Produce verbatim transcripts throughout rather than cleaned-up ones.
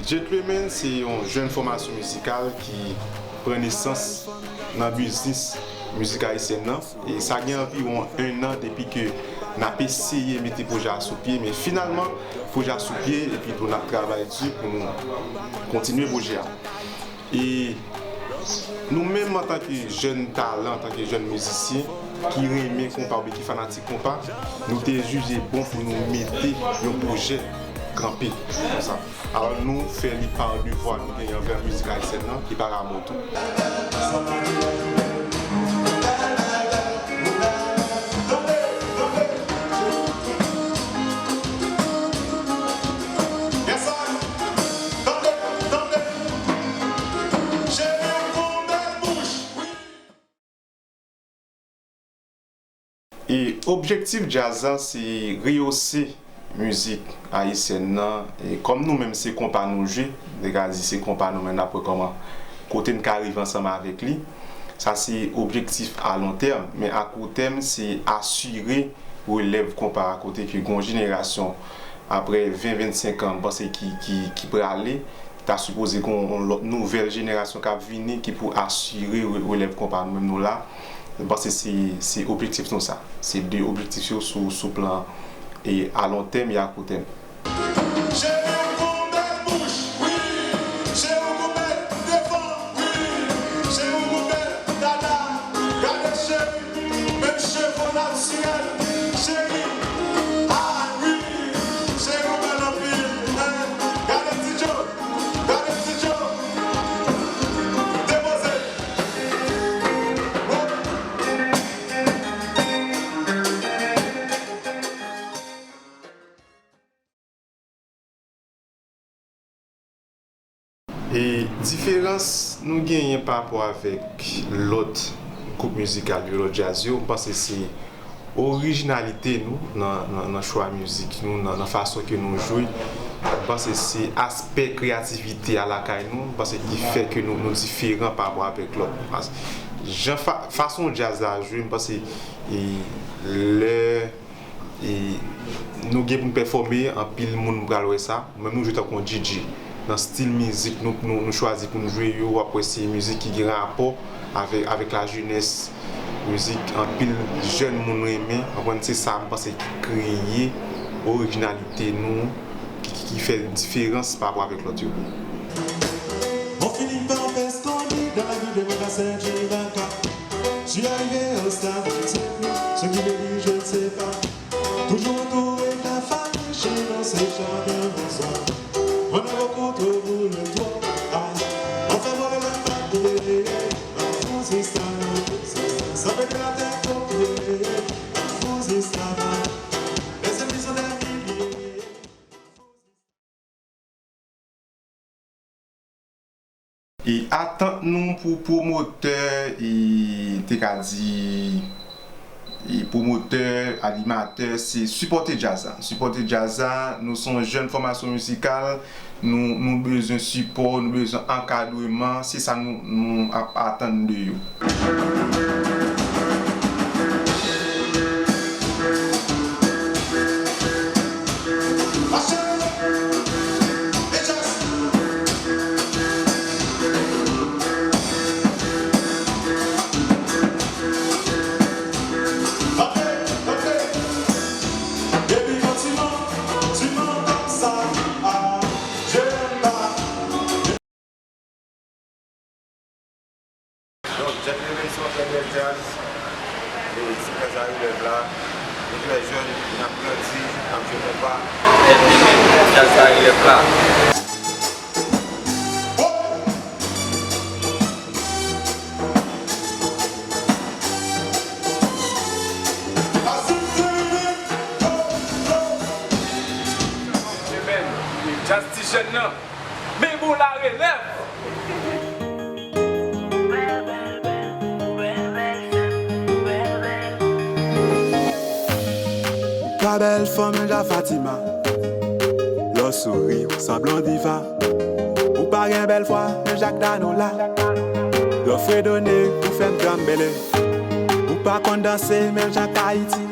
Gentleman se yon jèn fòmasyon mizikal ki pran nesans nan biznis mizik ayisyèn nan. E sa gen anviwon en an depi ke n ap eseye mete pwojè a sou pye, men finalman, pwojè a sou pye, epi tou n ap travay di pou nou kontinye pwojè a. E nou menm, antanke jèn talan, antanke jèn mizisyen ki renmen konpa oubyen ki fanatik konpa, nou te jije bon pou nou mete yon pwojè kanpe konsa. Alò, nou fè li pa de vwa nou genyen anvè mizik ayisyèn nan, ki pa Rameau tou. E objektif djaz la, se reyose mizik ayisyèn nan. E kòm nou menm se konpa nou jwe, m te ka di se konpa nou menm, n ap wè kòman, kote n ka rive ansanm avèk li. Sa se objektif a lon tèm, men a kou tèm, se asire relèv konpa a, kote ke gon jenerasyon, apre ven, vennsenk an, m panse ki, ki, ki prale, ta sipoze gon yon lòt nouvèl jenerasyon k ap vini ki pou asire re-, relèv konpa nou menm nou la. M panse se, se objektif nou sa. Se de objektif yo sou, sou plan e a lon tèm e a kou tèm. Menm cheve natirèl, cheri. Ah wi, cheri ou bèl anpil. Gade ti Djo, gade ti Djo. Depoze. E diferans nou genyen pa rapò avèk lòt gwoup mizikal yo, lòt djaz yo, m panse se orijinalite nou nan, nan, nan chwa mizik nou, nan, nan fason ke nou jwe. M panse se aspè kreyativite a lakay nou, m panse ki fè ke nou, nou diferan pa rapò avèk lòt. Pas-, jan fa-, fason djaz la jwe, m panse, e, lè E nou gen pou n pèfòme, anpil moun pral wè sa. Menm nou jwe tankou yon D J. Nan stil mizik nou, nou, nou chwazi pou n jwe yo, w ap wè se mizik ki gen rapò avèk, avèk lajenès. Mizik anpil jèn moun renmen. Konprann, se sa m panse ki kreye orijinalite nou, ki, ki, ki fè diferans pa rapò avèk lòt yo. On finit par perdre ce qu'on dit dans la vie de Makassar Chiraka. Je suis arrivé au stade, je ne sais plus ce qu'il est dit, je ne sais pas. Toujours entouré de la famille, chez nous c'est chacun pour soi. On a beaucoup trop voulu, trop. Ah, on fait voler la famille. Un fou, c'est ça, ça fait de la tête aux pieds. Un fou, c'est ça. Les ennemis sont des milliers. E atant nou pou pwomotè, e te ka di, e pwomotè, animatè, se sipòte djaz la. Sipòte djaz la, nou se yon jèn fòmasyon mizikal, nou, nou bezwen sipò, nou bezwen ankadreman, se sa nou, nou ap atann de yo. Donk, Jack Levens se yon trè bèl djaz. E se trè sa relèv la. Nou trè jèn, n ap grandi, n ap jwe konpa. Jack Levens, djaz sa relèv la. Jazz ti jèn nan. Men bon la relèv. Ou pa bèl fanm, men jan Fatima. Lè w souri, ou sanble yon diva. Ou pa gen bèl vwa, men jan Danola. Lè w fredone, ou fè m tranbele. Ou pa konn danse, men jan Ayiti.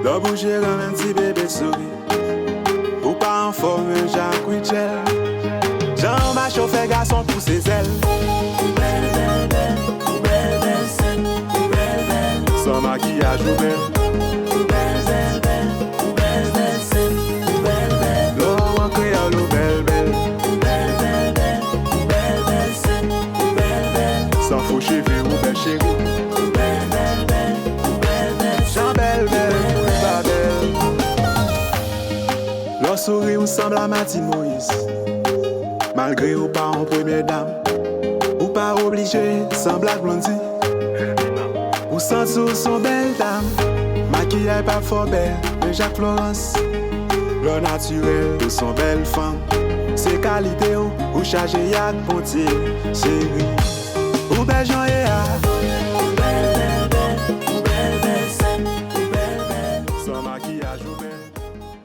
Lè w bouje, renmen ti bebe souri. Ou pa anfòm, men jan Rachel. Mache w fè gason pouse zèl. Ou bèl, bèl, bèl, ou bèl, bèl sè m, ou bèl, bèl. San makiyaj ou bèl. Ou bèl, bèl, bèl, ou bèl, bèl sè m, ou bèl, bèl. Lò w an kreyòl ou bèl, bèl. Ou bèl, bèl, bèl, ou bèl, bèl sè m, ou bèl, bèl. San fo cheve ou bèl cheri. Ou bèl, bèl, bèl, ou bèl, bèl sè m. Jan bèl, bèl, ou pa bèl. Lè w souri, ou sanble a Martine Moïse. Malgre ou pa yon premye dam, ou pa oblije sanble ak Blondie. Ou santi w s on bèl dam. Makiyaj pa fè w bèl, men Jacques Florence. Lè w natirèl, ou s on bèl fanm. Se kalite w, ou chaje ak Bondye, cheri. Ou bèl jan w ye a. Ou bèl, bèl, bèl, ou bèl, bèl sè m, ou bèl, bèl. San makiyaj.